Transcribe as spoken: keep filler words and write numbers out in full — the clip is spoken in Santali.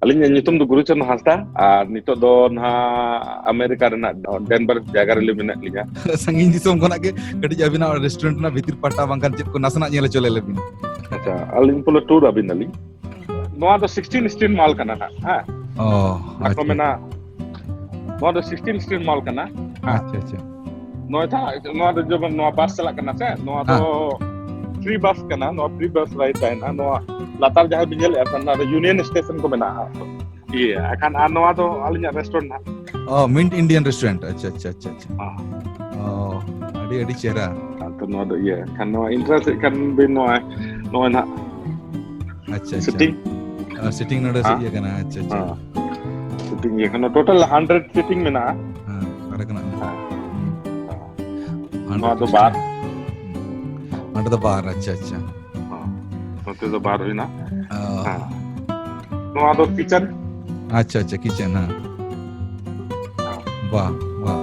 ᱟᱹᱞᱤᱧᱟᱜ ᱧᱩᱛᱩᱢ ᱫᱚ ᱜᱩᱨᱩᱪᱟᱸᱫᱽ ᱦᱟᱸᱥᱫᱟ, ᱟᱨ ᱱᱤᱛᱚᱜ ᱫᱚ ᱱᱟᱦᱟᱜ ᱟᱢᱮᱨᱤᱠᱟ ᱨᱮᱱᱟᱜ ᱰᱮᱱᱵᱟᱨ ᱡᱟᱭᱜᱟ ᱨᱮᱞᱤᱧ ᱢᱮᱱᱟᱜ ᱞᱤᱧᱟ᱾ ᱥᱟᱺᱜᱤᱧ ᱫᱤᱥᱚᱢ ᱠᱷᱚᱱᱟᱜ ᱜᱮ ᱠᱟᱹᱴᱤᱡ ᱟᱹᱵᱤᱱᱟᱜ ᱨᱮᱥᱴᱩᱨᱮᱱᱴ ᱨᱮᱱᱟᱜ ᱵᱷᱤᱛᱤᱨ ᱯᱟᱦᱴᱟ ᱵᱟᱝᱠᱷᱟᱱ ᱪᱮᱫ ᱠᱚ ᱱᱟᱥᱮᱱᱟᱜ ᱧᱮᱞ ᱦᱚᱪᱚ ᱞᱮ ᱞᱮᱵᱤᱱ᱾ ᱟᱪᱪᱷᱟ, ᱟᱹᱞᱤᱧ ᱯᱩᱨᱟᱹ ᱴᱩᱨ ᱟᱹᱵᱤᱱ ᱟᱹᱞᱤᱧ᱾ ᱱᱚᱣᱟ ᱫᱚ ᱥᱤᱠᱥᱴᱤᱱ ᱥᱴᱨᱤᱴ ᱢᱚᱞ ᱠᱟᱱᱟ ᱱᱟᱦᱟᱜ, ᱦᱮᱸ᱾ ᱚ, ᱟᱠᱚ ᱟᱪᱪᱷᱟ᱾ ᱢᱮᱱᱟ, ᱱᱚᱣᱟ ᱫᱚ ᱥᱤᱠᱥᱴᱤᱱ ᱥᱴᱨᱤᱴ ᱢᱚᱞ ᱠᱟᱱᱟ᱾ ᱦᱮᱸ᱾ ᱟᱪᱪᱷᱟ, ᱟᱪᱪᱷᱟ᱾ ᱱᱚᱣᱟ ᱫᱚ, ᱱᱚᱣᱟ ᱫᱚ ᱡᱮᱢᱚᱱ ᱱᱚᱣᱟ ᱵᱟᱥ ᱪᱟᱞᱟᱜ ᱠᱟᱱᱟ ᱥᱮ, ᱱᱚᱣᱟ ᱫᱚ ᱦᱮᱸ᱾ ᱯᱷᱨᱤ ᱵᱟᱥ ᱠᱟᱱᱟ, ᱱᱚᱣᱟ ᱯᱷᱨᱤ ᱵᱟᱥ ᱨᱟᱭᱤᱰ ᱛᱟᱦᱮᱱᱟ᱾ ᱱᱚᱣᱟ ᱞᱟᱛᱟᱨ ᱡᱟᱦᱟᱸ ᱵᱤᱱ ᱧᱮᱞᱮᱫᱼᱟ ᱥᱮ, ᱱᱚᱣᱟ ᱫᱚ ᱤᱭᱩᱱᱤᱭᱚᱱ ᱥᱴᱮᱥᱚᱱ ᱠᱚ ᱢᱮᱱᱟᱜᱼᱟ᱾ ᱤᱭᱟᱹ, ᱮᱠᱷᱟᱱ ᱟᱨ ᱱᱚᱣᱟ ᱫᱚ ᱟᱹᱞᱤᱧᱟᱜ ᱨᱮᱥᱴᱩᱨᱮᱱᱴ ᱦᱟᱸᱜ᱾ ᱚ, ᱢᱤᱱᱴ ᱤᱱᱰᱤᱭᱟᱱ ᱨᱮᱥᱴᱩᱨᱮᱱᱴ᱾ ᱟᱪᱪᱷᱟ, ᱟᱪᱪᱷᱟ, ᱟᱪᱪᱷᱟ, ᱟᱪᱪᱷᱟ᱾ ᱦᱮᱸ᱾ ᱚ, ᱟᱹᱰᱤ, ᱟᱹᱰᱤ ᱪᱮᱦᱨᱟ᱾ ᱟᱨ ᱛᱚ ᱱᱚᱣᱟ ᱫᱚ ᱤᱭᱟᱹ, ᱮᱱᱠᱷᱟᱱ ᱱᱚᱣᱟ ᱤᱱᱴᱨᱟᱥᱴ ᱮᱫ ᱠᱷᱟᱱ ᱵᱤᱱ ᱱᱚᱣᱟ, ᱱᱚᱜᱼᱚᱭ ᱱᱟᱦᱟᱜ ᱟᱪᱪᱷᱟ, ᱟᱪᱪᱷᱟ᱾ ᱥᱤᱴᱤᱝ᱾ ᱚ, ᱥᱤᱴᱤᱝ ᱱᱚᱰᱮ ᱦᱮᱸ᱾ ᱤᱭᱟᱹ ᱠᱟᱱᱟ᱾ ᱟᱪᱪᱷᱟ, ᱟᱪᱪᱷᱟ᱾ ᱦᱮᱸ᱾ ᱥᱤᱴᱤᱝ ᱤᱭᱟᱹ ᱠᱟᱱᱟ᱾ ᱴᱳᱴᱟᱞ ᱦᱟᱱᱰᱨᱮᱰ ᱥᱤᱴᱤᱝ ᱢᱮᱱᱟᱜᱼᱟ᱾ ᱦᱮᱸ, ᱚᱠᱟᱨᱮ ᱠᱟᱱᱟ? ᱦᱮᱸ᱾ ᱱᱚᱣᱟ ᱫᱚ ᱵᱟᱨ᱾ ᱦᱩᱸ᱾ ᱱᱚᱰᱮ ᱫᱚ ᱵᱟᱨ, ᱟᱪᱪᱷᱟ, ᱟᱪᱪᱷᱟ᱾ ᱦᱮᱸ᱾ ᱱᱚᱛᱮ ᱫᱚ ᱵᱟᱨ ᱦᱩᱭᱱᱟ᱾ ᱚ᱾ ᱦᱮᱸ᱾ ᱱᱚᱣᱟ ᱫᱚ ᱠᱤᱪᱮᱱ᱾ ᱟᱪᱪᱷᱟ, ᱟᱪᱪᱷᱟ, ᱠᱤᱪᱮᱱ, ᱦᱮᱸ᱾ ᱦᱮᱸ᱾ ᱵᱟᱦ, ᱵᱟᱦ᱾